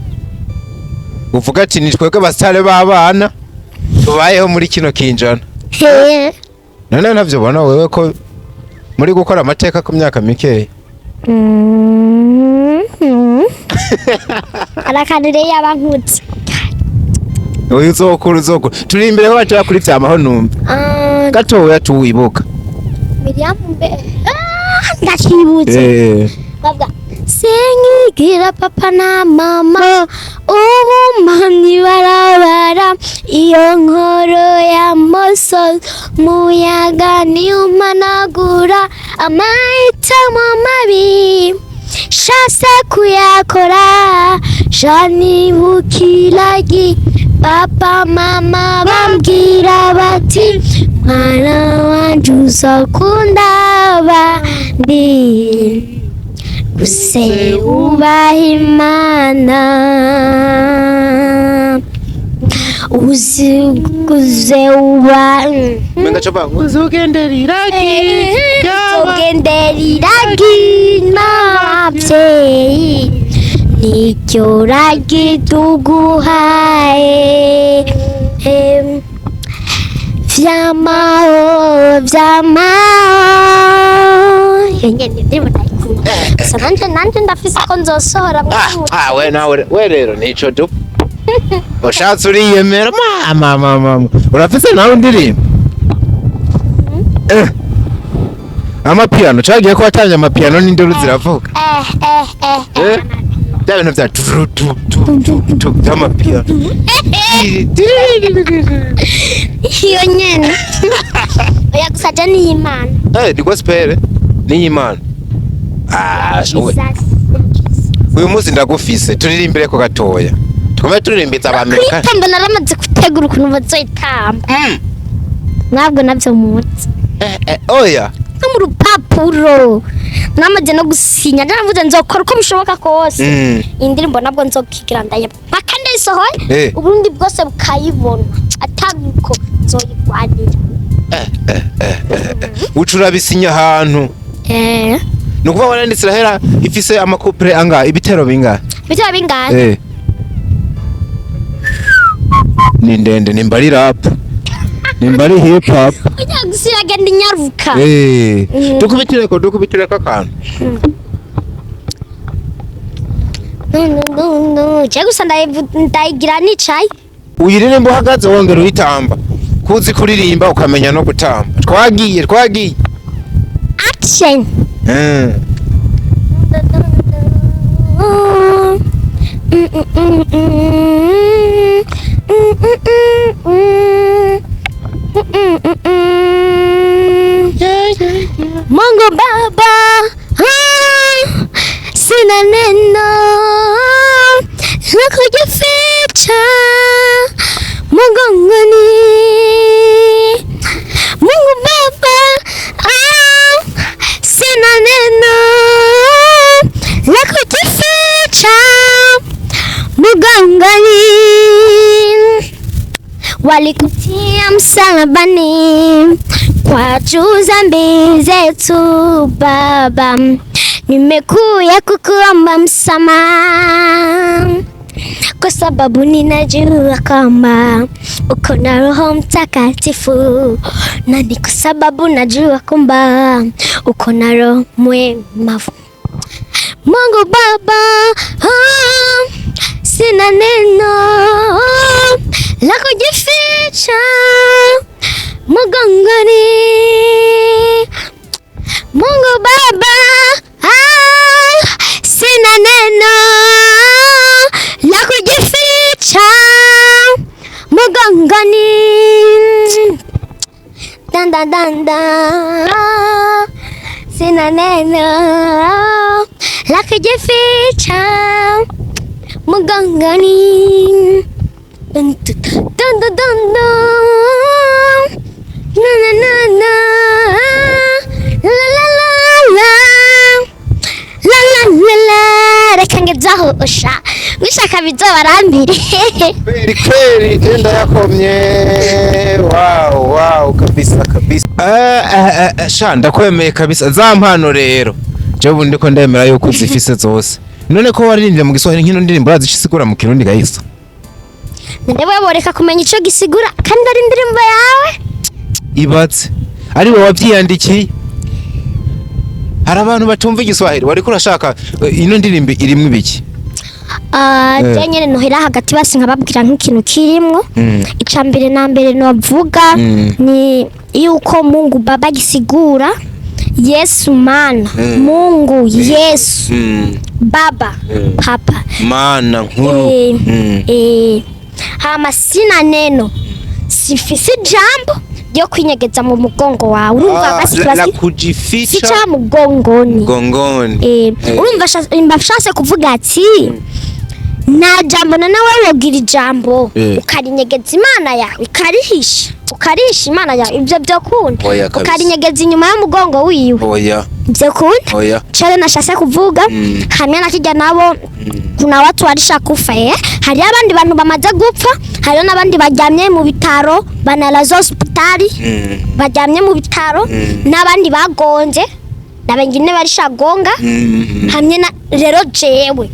Uvuga ati ni twebwe basitare b'abana tubayeho muri kino kinjana. He. None navyo ubona wewe ko muri gukora amateka ku myaka mikeya? Arakantu rero yabankutse. Uyu uzokura uzokura turi imbere ko baca kuri vyamaho numva. Ah, gatoya tuwibuka. Miriam mbe ndakibutse. Bavuga sinkigira papa na mama ubu mpamyi barabara iyo nkoro ya moso muyaga niumanagura amahitamo mabi shase kuyakora shanibukiragi papa mama bambwira bati mwana wanje uzakunda abandi gusa ubaha Imana uze uba Umenga co bavuga uzugendera iragi. Uzogendera iragi n'ababyeyi nicyo ragi tuguhaye. Vyamaho vyamaho iyo nyene ndirimbo ndayikunda gusa nanje ndafise ko nzosohora. Ah, we nawe we rero nico du ushatse uriyemera mama mama mama urafise nawe indirimbo. Amapiano cagiye ko watanye amapiano n'induru ziravuga. Bya bintu bya tu tu tu tu tu by'amapiano. Iyo nyene oya gusa je ni Imana. Ni gospel ni Imana. Ah, showe. Uyu munsi ndagufise turirimbire ko gatoya tukomeye turirimbiza Abamerika. Kwitamba naramaze gutegura ukuntu bazoyitamba. Ntabwo nabyo muzi. Oya. No mu rupapuro namaze no gusinya naravuze nzokora uko bishoboka kose. Indirimbo nabwo nzokigira ndaye mpaka ndayisohoye. Uburundi bwose bukayibona ataguko nzoyigwanira. Uca urabisinya ahantu? Eh. Ni ukuvuga waranditse irahera. Ifise ama couplets angahe, ibitero bingahe? Bitero bingahe? Eh. Ni ndende, nimba ari rap, nimba ari hip hop. Ujya gusa iragenda inyaruka. Eh. Dukubitireko akantu. Je gusa ndayigira nicaye. Uyiririmba uhagaze, wongera uyitamba. Kuzi kuririmba ukamenya no gutamba. Twagiye, twagiye. Action. Mungu Baba, ah, sina neno la kujificha mgongoni. Mungu Baba, ah, sina neno la kujificha mgongoni. Walikutia msalabani kwa juu dhambi zetu Baba, nimekuja kukuomba msamaha kwa sababu ninajua kwamba uko na Roho Mtakatifu, na ni kwa sababu najua kwamba uko na Roho mwema. Mungu Baba, ah, sina neno la kujificha mgongoni. Mungu Baba, ah, sina neno la kujificha mgongoni. Dan dan dan dan, sina neno la kujificha mgongoni. Dun dun dun dun dun dun. Na na na na. La la la la. La la la la. Reka ngezaho usha. Wishaka bizobarambire. Kweli kweli, tenda yakomye. Wow, kabisa kabisa. Sha ndakwemeye kabisa. Za mpano rero, jewe ubu ndiko ndemera yuko uzifise zose. None ko waririmbye mu Giswahili, nkino ndirimbo urazisigura mu Kirundi gahisa? None wewe kumenya ico gisigura kandi ari indirimbo yawe? Ibatse ari wowe wavyiyandikiye. Hari abantu batumva Igiswahili. Wariko urashaka ino ndirimbo irimwo ibiki? Ah, je nyene nohera hagati basi nkababwira nk'ikintu kirimwo. Ica mbere na mbere novuga ni yuko Mungu Baba gisigura Yesu Mana, Mungu Yesu, Baba, Papa. Mana nkuru. Eh, hama sina neno, sifise ijambo ryo kwinyegeza mu mugongo wawe. Urumva basi la basi kujificha ficha mugongoni. Gongoni. Urumva mbashatse kuvuga ati nta jambo na nawe wogira ijambo ukarinyegeza Imana yawe, ukarihisha, ukarihisha Imana yawe, ibyo byokunda? Oya, kabisa. Ukarinyegeza inyuma y'umugongo wiwe? Oya. Ibyo kunda? Oya. Cyo nashatse kuvuga hamwe na kijya nabo, kuna watu walishakufa, eh, hariyo abandi bantu bamaze gupfa, hariyo n'abandi baryamye mu bitaro, banalaza hospitali, baryamye mu bitaro, n'abandi bagonze na bengine barishagonga hamwe na rero jewe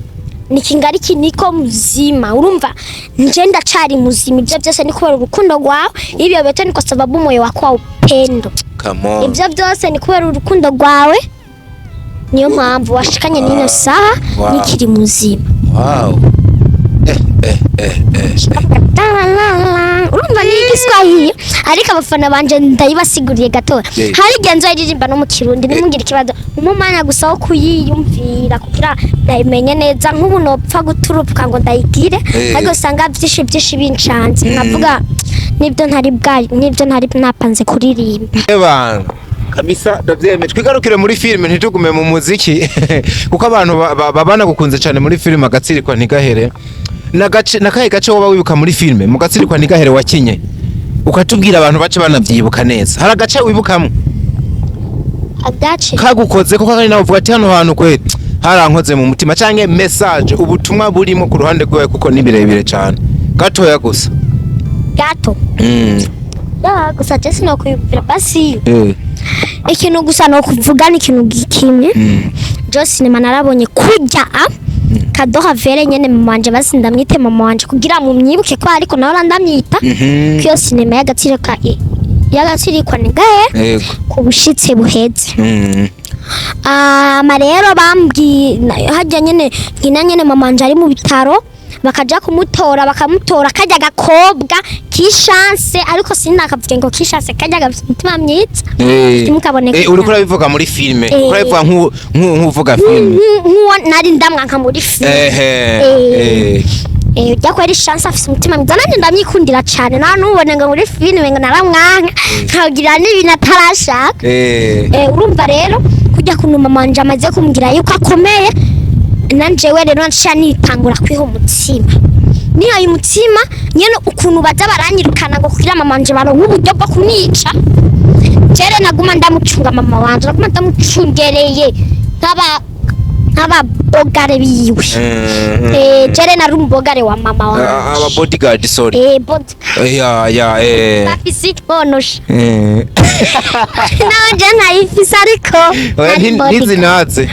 nikingariki niko mzima. Urumva nje ndacari muzima, ibyo byose ni kubera urukundo rwawe. Ibyo vyote ni kwa sababu moyo wako wa upendo. Come on. Ibyo byose ni kubera urukundo rwawe, niyo mpamvu washikanye n'ino saha nikiri muzima. Wow. Eh. Urumva ni Igiswahili, ariko abafana banje ndayibasiguriye gato. Hari igihe nzoyiririmba no mu Kirundi, nimugire ikibazo umumanya gusa wo kuyiyumvira kugira ndayimenye neza. Nk'ubu nopfa guturupuka ngo ndayigire, ariko usanga byinshi byinshi bincanze, nkavuga nibyo ntari bwa nibyo ntari napanze kuririmba. Ebana kabisa, ndavyemeye. Twigarukire muri filime, ntitugume mu muziki, kuko abantu babana gukunze cyane muri filime Agatsirikwa Ntigahere. Nagace nakahe gace woba wibuka muri filime mu Gatsirikwa Ntigahere wakinye, ukatubwira abantu bace banavyibuka neza? Hari agace wibukamo? Agace Kagukoze kuko kandi nawe uvuga ati hano hantu kwe harankoze mu mutima, canke message, ubutumwa burimo ku ruhande rwawe, kuko ni birebire cyane, gatoya gusa. Gato. Ya, gusa je sinokwiyumvira basi. Ikintu gusa nokuvuga ni ikintu kimwe. Jo sinema narabonye kurya a kadoha vere nyene mama wanje, basi ndamwite mama wanje kugira mu myibuke ko ariko nawe ndamwita ko iyo sinema y'agaciro ka y'agaciro ni gahe ku bushitse buheze. Ama rero bambwiye hajya nyene nkina nyene mama wanje ari mu bitaro, bakaja kumutora, bakamutora kajya gakobwa kishanse, ariko sinakavuge ngo kishanse, kajya gafite umutima mwiza. Ntimukaboneke. Uriko urabivuga muri filime? Urabivuga nk'uvuga filime. Nk'uwo nari ndamwanka muri filime. Ujya ko ari chance, afise umutima mwiza, nanjye ndamwikundira cane. Nta nubone ngo muri filime ngo naramwanka nkagira n'ibintu atarashaka. Urumva rero kujya kuntu mama wanje amaze kumbwira yuko akomeye, nanjewe rero nca nitangura kwiha umutsima, nihaye umutsima nyene ukuntu baza baranyirukana ngo kugira mama wanje baronke uburyo bwo kumwica. Jere naguma ndamucunga mama wanje, naguma ndamucungereye nk'ababogare biwe. Jere nari umubogare wa mama wanje. Aba bodyguard, sorry. Body Ya. Bafise inkonosha. Nanje ntayifise ariko Oya, nari bodyguard. ntizinaze,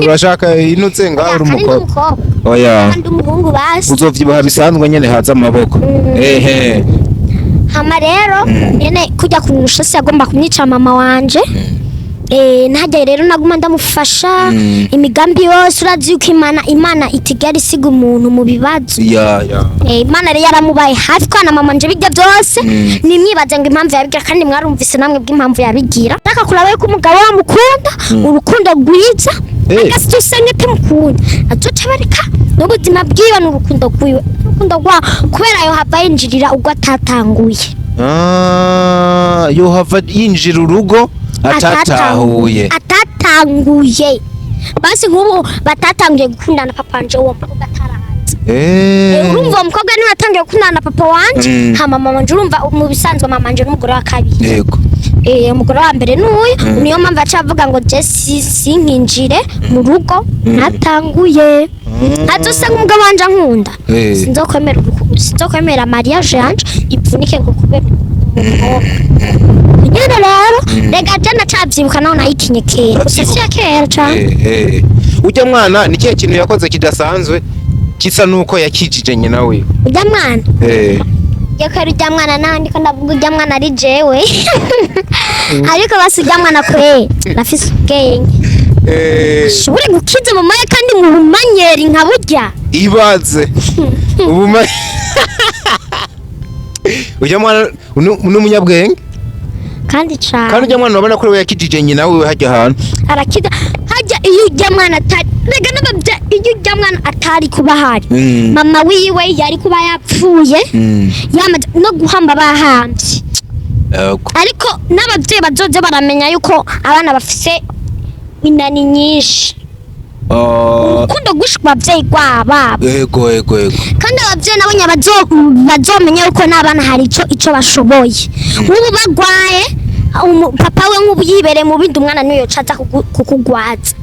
urashaka inutse ngaho uri Oya, kandi ndi umukobwa. umukobwa. Oya. Kandi umuhungu basi. Uzovyibuha bisanzwe nyene, haza amaboko ehe. Hama rero nyene kujya ku se agomba kumwica mama wanje, ntajya rero naguma ndamufasha imigambi yose. Urazi yuko Imana itigera isiga umuntu mu bibazo. Ya. Imana rero yaramubaye hafi kwa na mama nje bijya byose. Nimwibaze ngo impamvu yabigira, kandi mwarumvise namwe bw'impamvu yabigira. Shaka kuraba yuko umugabo wamukunda urukundo rwiza, agasi usenge tumukunda azoca bareka n'ubuzima bwiwe n'urukundo rwiwe, urukundo rwa kubera yo hava yinjirira ubwo atatanguye. Ah, yohava yinjira urugo atatahuye. Atatanguye basi, nk'ubu batatanguye gukundana papa wanje uwo mukobwa ataraza. Urumva uwo mukobwa niwe yatangiye gukundana na papa wanje. Hama mama wanje, urumva mu bisanzwe mama wanje n'umugore wa kabiri. Umugore wa mbere n'uyu, niyo mpamvu aca avuga ngo je sinkinjire mu rugo natanguye, azosanga umugabo wanje ankunda. Sinzokwemera mariage yanje ipfunike ngo kubera umukobwa nyene. Rero rega je ndacavyibuka, naho nayikinye kera, gusa si ya kera cane. Ujya mwana ni kihe kintu yakoze kidasanzwe gisa nuko yakijije nyina wiwe? Urya mwana yo kwera, urya mwana naho ndiko ndavuga urya mwana ari jewe, ariko basi urya mwana kwe arafise ubwenge. Ashobore gukiza mama we kandi mu bumanyeri nka burya. Ibaze ubuma ujya mwana n'umunyabwenge. Kandi cane. Kandi ujya mwana urabona ko we yakijije nyina wiwe hajya ahantu. Arakiza hajya. Iyo ujya mwana atari, rega n'ababye, iyo ujya mwana atari kuba ahari, mama wiwe yari kuba yapfuye, yamaze no guhamba bahambye. Ariko n'ababyeyi bazoze baramenya yuko abana bafise inani nyinshi. Urukundo rwinshi ku babyeyi rwababo. Yego. Kandi ababyeyi nabo nyine bazomenya yuko n'abana hari ico bashoboye. Nk'ubu bagwaye, papa we nk'ubu yibereye mu bindi, umwana niwe yoca aza kukugwaza.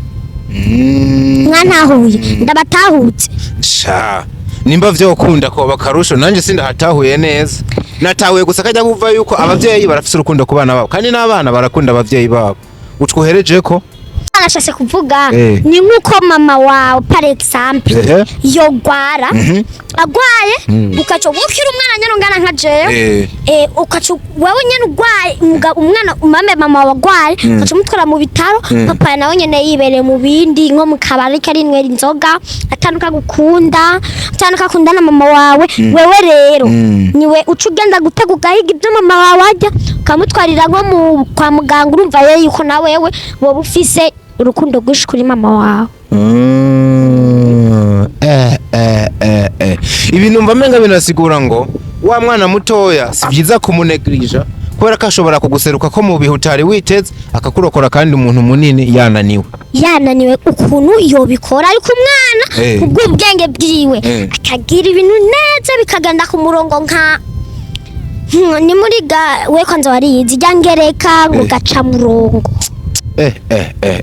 Mwantahuye? Ndabatahutse. Sha, nimba vyokunda ko bakarusho, nanje sindahatahuye neza, natahuye gusa kajya kuva yuko abavyeyi barafise urukundo ku bana babo, kandi n'abana barakunda abavyeyi babo. Utwohereje ko Nashatse kuvuga ni nk'uko mama wawe par exemple yogwara, agwaye, ukaca ukiri umwana nyene ungana nka jewe, ukaca wewe nyene ugwaye, umwana umame mama wawe agwaye, ukaca umutwara mu bitaro, papa nawe nyene yibereye mu bindi, nko mu kabari ariko arinywera inzoga, atanuka gukunda, atanuka akunda na mama wawe. Wewe rero niwe uca ugenda gutega, ugahiga ibyo mama wawe arya, ukamutwarira nko kwa muganga. Urumva rero yuko na wewe woba ufise urukundo rwinshi kuri mama wawe. Ibi numva menga binasigura ngo wa mwana mutoya si byiza kumunegirija, kubera ko ashobora kuguseruka ko mu bihe utari witeze akakurokora, kandi umuntu munini yananiwe. Yananiwe ukuntu yobikora, ariko umwana kubw'ubwenge bwiwe akagira ibintu neza bikagenda ku murongo nka ni muri ga we kwanza wariyizi ijya ngereka ngo gaca murongo.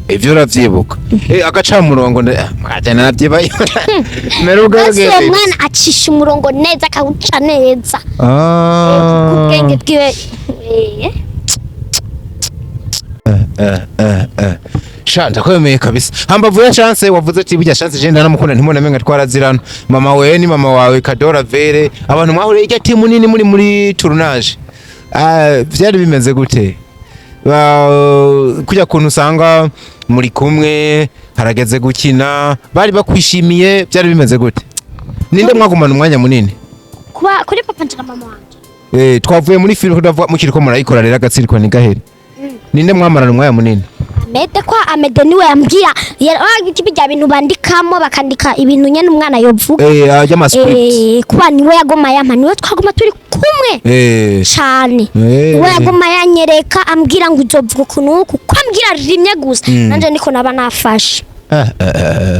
Ivyo uravyibuka, agacamurongo mwaje naravyibaye meruga. Basi uwo mwana acisha umurongo neza, akawuca neza kubwenge bwiwe. Sha, ndakwemeye kabisa. Hambavu ya Chance, wavuze ati burya Chance je ndanamukunda, ntimubona menga twarazirana. Mama wewe ni mama wawe Kadora Vere, abantu mwahuriye irya timu nini muri tournage. Ah, vyari bimeze gute? Kujya kuntu usanga muri kumwe harageze gukina, bari bakwishimiye, byari bimeze gute? Ninde mwagumana umwanya munini? Kuba kuri papa nje na mama wanje? Twavuye muri filime, tudavuga mukiriko murayikora rero, agatsiriko ni gahere. Ninde mwamarana umwanya munini? Amede, kwa Amede niwe yambwira bijya bintu bandikamo, bakandika ibintu nyene umwana yovuga. Ajya script. Kuba niwe yagoma yampa, niwe twaguma turi kumwe cane. Niwe yagoma yanyereka, ambwira ngo uzovuga ukuntu uku, ko ambwira rimwe gusa, nanje niko naba nafashe.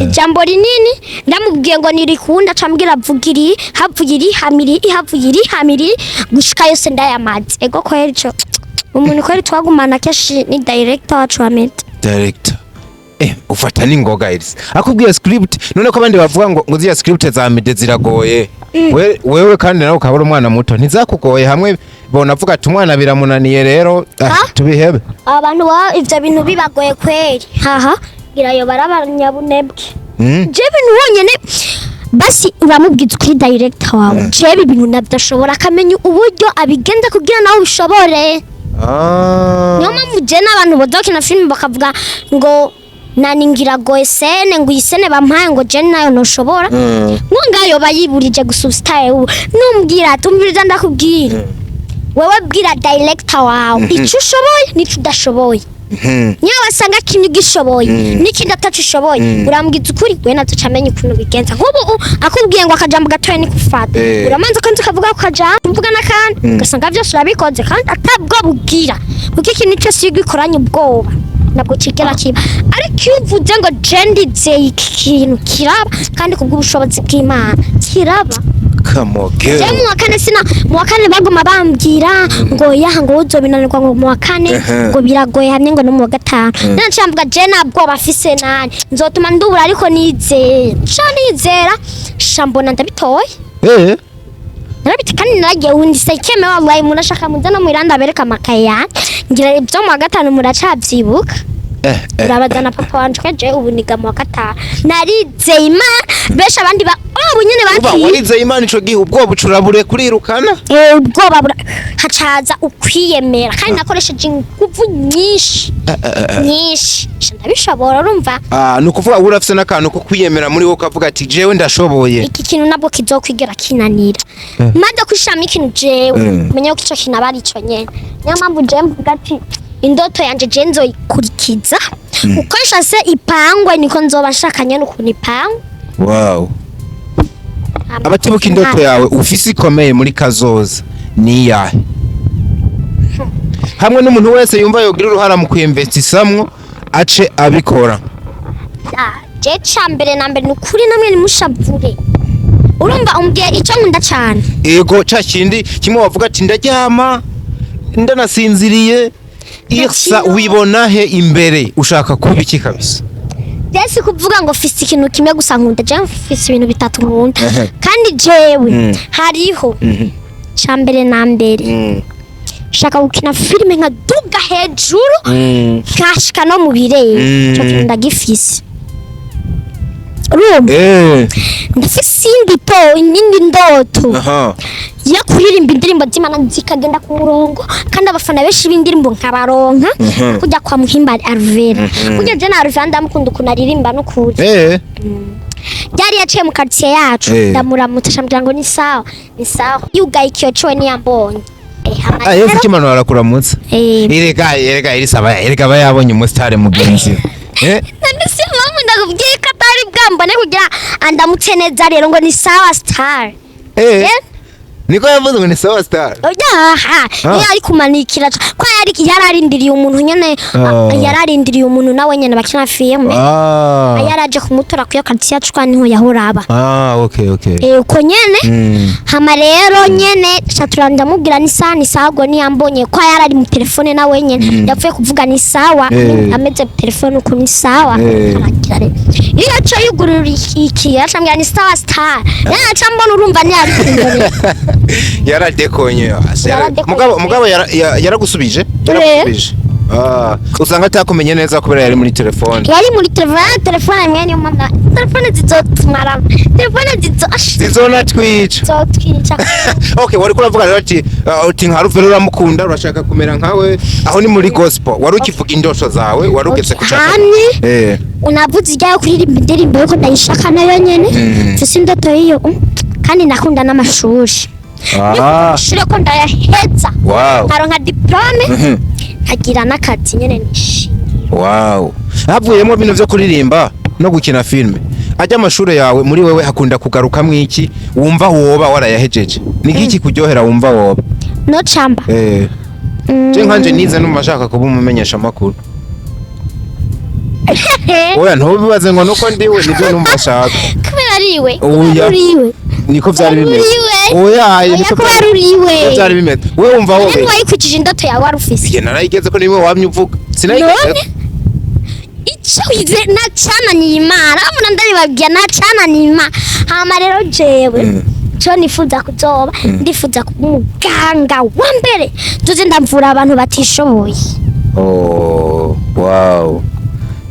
Ijambo rinini ndamubwiye ngo nirikunda, acambwira avuga iri, havuye iri, hamiri, havuye iri, hamiri, gushika yose ndayamaze. Ego kweri, ico umuntu kweri twagumana kenshi ni director wacu Amede. Director, ufata n'ingoga Elisa akubwiye script. None ko abandi bavuga ngo ziriya script za Mede ziragoye, wewe kandi nawe ukaba uri umwana muto, ntizakugoye hamwe bona avuga ati umwana biramunaniye rero, Ha? tubihebe? Abantu baba ivyo bintu bibagoye kweri, haha ngira yo barabanyabunebwe. Je ibintu wonyene basi uramubwiza ukuri director wawe, jewe ibintu nabyo akamenya uburyo abigenza kugira nawe ubishobore. Niyo mpamvu je n'abantu bodokina filime bakavuga ngo nani ngiragoye scène, ngo iyi scène bampaye ngo je nayo ntushobora, ngo ngayo bayiburije gusa ubusitari ubu numbwira ati umviriza, ndakubwira, wewe bwira director wawe icyo ushoboye n'icyo udashoboye. Niyo wasanga kimwe ugishoboye n'ikindi ataco ushoboye, urambwiza ukuri, we nazo camenya ukuntu bigenza. Nk'ubu akubwiye ngo akajambo gatoya ni kufata, uramanza ukanza ukavuga ako kajambo, uvuga n'akandi, ugasanga byose urabikoze kandi atabwo bugira, kuko ikintu cyose iyo ugikoranye ubwoba ntabwo kigera kiba. Ariko iyo uvuze ngo je ndizeye iki kintu kiraba, kandi kubw'ubushobozi bw'Imana kiraba. Come on, girl. Je mu wa kane sina, mu wa kane baguma bambwira ngo yaha, ngo uzobinanirwa, ngo mu wa kane ngo biragoye hamwe, ngo no mu wa gatanu. None nca mvuga je ntabwo bafise nani nzotuma ndubura, ariko nizeye, sha nizera, sha mbona ndabitoye. Narabiti kandi naragiye undi sekeme, wallahi murashaka muze no mwiranda abereka amakaye yanjye, ngira ibyo mu wa gatanu muracavyibuka. Urabaza na papa wanje ko je ubu niga mu wa gatanu, narizeye Imana, benshi abandi ba ubu nyene Uba bakiye. warizeye Imana ico gihe, ubwoba bucurabure kurirukana. Ubwoba hacaza ukwiyemera, kandi nakoresheje inguvu nyinshi nyinshi, sha ndabishobora, urumva. Ah, ni ukuvuga urafise n'akantu ko kwiyemera muri wowe, ukavuga ati jewe ndashoboye. Iki kintu nabwo kizokwigera kinanira, maze kwishiramo ikintu jewe menye ko ico kintu aba ari ico nyene. Niyo mpamvu jewe mvuga ati indoto yanje je nzoyikurikiza uko nshase ipangwe, niko nzoba nshaka nyene ukuntu ipangwe. Wow. Abatibuka indoto yawe ufise ikomeye muri kazoza ni iyahe, hamwe n'umuntu wese yumva yogira uruhara mu kwinvestisamwo ace abikora? Ah, je ca mbere na mbere ni ukuri namwe nimushavure, urumva umbwiye ico nkunda cane. Ego, ca kindi kimwe wavuga ati ndaryama ndanasinziriye irsa. Ndakino. Wibona he imbere, ushaka kuba iki kabisa? Jesi kuvuga ngo mfise ikintu kimwe gusa nkunda, je mfise ibintu bitatu nkunda. Kandi jewe hariho ca mbere na mbere shaka gukina filime nkaduga hejuru, nkashika no mu birere. Ico kintu ndagifise, urumva. Ndafise indi to indi ndoto yo kuririmba indirimbo z'Imana zikagenda ku murongo, kandi abafana benshi b'indirimbo nkabaronka kujya kwa Muhimba Alvera. Burya je na Alvera ndamukunda ukuntu aririmba n'ukuri. Ryari yaciye mu quartier yacu, ndamuramutsa, ambwira ngo ni sawa, ni sawa, yugaye ikiyo ciwe ntiyambonye. Hama Ah, Yesu rero, kimano arakuramutsa. Erega irisaba, erega aba yabonye umusitari mugenzi we. None si mpamvu ndakubwiye ko atari bwambone kugira andamutse neza rero ngo ni sawa star. Niko yavuze ngo ni sawa star. Oya, Ah. niyo ari kumanikira ko Yararindiriye umuntu nyene. Ah. Yararindiriye umuntu nawe nyene bakina filime. Yaraje kumutora kuyo quartier yacu, kwa niho yahora aba. Ah, okay. Uko nyene. Hama rero nyene shatura ndamubwira ni sawa, ni sawa. Ubwo niyambonye ko yarari mu telefone nawe nyene yapfuye kuvuga ni sawa. Ameze telefone uko ni sawa. Aragira rero iyo yaca yugurura iki yacambwira ni sawa star, yaca mbona urumva ntiyari kumbonera. Yaradekonye. Yaradekonye. Mugabo yaragusubije? Yaragusubije. Ah, usanga atakumenye neza kubera yari muri telefone. Yari muri telefone. Telefone mwe, niyo mpamvu telefone zizotumara, telefone zizo Zizonatwica. zizotwica. Okay, wari kuravuga rero ati uti nka Ruvera uramukunda, urashaka kumera nkawe. Aho ni muri gospel wari ukivuga indosho zawe, wari ugeze ku caka. Hamwe unavuze ijyayo kuririmba indirimbo yuko ndayishaka nayo nyene. Mfise indoto y'iyo, kandi ndakunda n'amashuri. Amashuri ko ndayaheza, nkaronka diplôme, nkagira n'akazi nyene nishingira. Wow, havuyemo bino vyo kuririmba no gukina filme, ajya amashuri yawe muri wewe hakunda kugarukamwo iki wumva woba warayahejeje? Ni iki kuryohera wumva woba No camba. Je nkanje nize numva nshaka kuba umumenyesha makuru. Oya, ntubibaze ngo nuko ndiwe, nivyo numva nshaka. Kubera ariwe? Oya. Uriwe. Niko vyari bimeze. Uriwe. Oya. Oya, Niko kubera vyari uriwe. niko vyari bimeze. Wewe wumva None wowe ntiwayikwikije indoto yawe wari ufise? Igihe narayigeze ko nimwe wamye uvuga sinayigeze. None icyo wize nacananiye Imana, abona ndabibabwira, nacananiye Imana. Hama rero jewe cyo nifuza kuzoba, ndifuza kuba umuganga wa mbere, nzoze ndamvura abantu batishoboye. Oh, wow,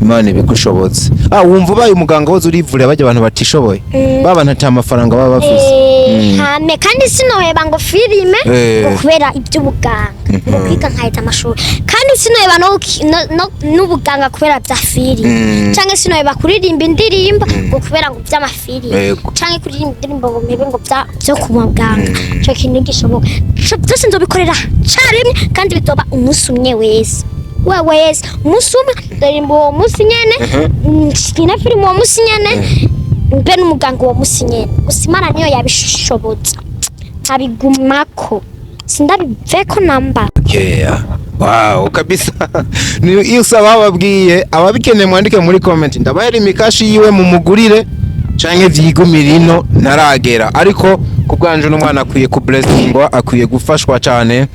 Imana ibigushobotse. Ah, wumva ubaye umuganga woza urivurira bajya abantu batishoboye, ba bantu ata mafaranga baba bafise. Hame kandi sinoheba ngo filime ngo kubera iby'ubuganga, ngo kwiga nkahita amashuri, kandi sinoheba n'ubuganga kubera bya filime, canke sinoheba kuririmba indirimbo ngo kubera ngo by'amafilime, canke kuririmba indirimbo ngo mpebe ngo byo ku muganga. Ico kintu gishoboka. Ico byose nzobikorera carimwe, kandi bizoba umunsi umwe wese we wese, umunsi umwe ndaririmba uwo munsi nyene, nkina filime uwo munsi nyene, mbe n'umuganga uwo munsi nyene. Gusa Imana niyo yabishobotsa nkabigumako, sindabiveko namba. Yeah. Wow, kabisa. Ni iyo usaba babwiye ababikeneye mwandike muri comment, ndabahera imikashi yiwe mumugurire canke vyigumire ino ntaragera. Ariko kubwanje n'umwana akwiye ku blessingwa, akwiye gufashwa cyane.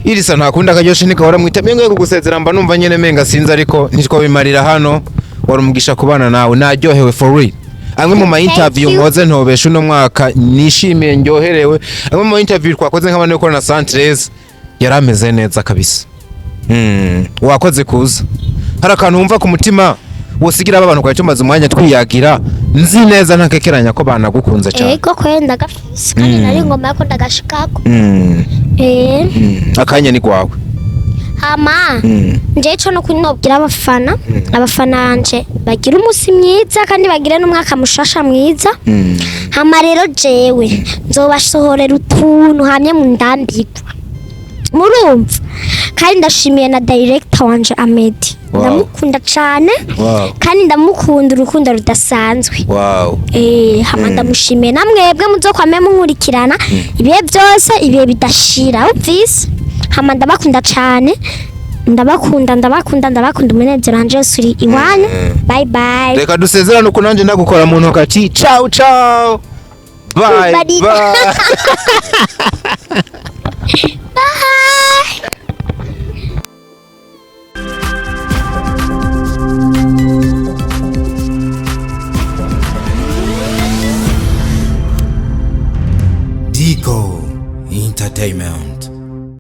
Irisa ntakunda akaryoshe ntikahora mwita mengo kugusezera, mba numva nyene menga sinzi, ariko ntitwabimarira hano. Wari umugisha kubana nawe, naryohewe for real. Amwe mu ma interview you. nkoze ntobesha uno mwaka nishimiye, ndyoherewe. Amwe mu ma interview twakoze nk'abantu gukora na Santrez yari ameze neza kabisa. Wakoze kuza. Hari akantu wumva ku mutima wosigira aba bantu twari tumaze umwanya twiyagira, nzi neza ntakekeranya ko banagukunze cyane? Ego kwe, ndagafise, kandi nari ngoma yako ndagashikako. Akanya ni kwawe. Hama nje ico no kunobwira abafana banje bagira umunsi mwiza kandi bagire n'umwaka mushasha mwiza. Hama rero jewe nzobasohorera utuntu hamye mu ndambirwa, murumva. Kandi ndashimiye na director wanje Amedi. Ndamukunda cane. Kandi ndamukunda urukundo rudasanzwe. Hama ndamushimiye, namwebwe muzokwame munkurikirana ibihe byose, ibihe bidashira, wumvise. Hama ndabakunda cane, ndabakunda, ndabakunda, ndabakunda. Umunezero wanje wose uri iwanyu. Bye bye. Reka dusezerane uko nanjye ndagukora mu ntoki ati ciao ciao, bye. Bye. Bye. Bye. Digo Entertainment.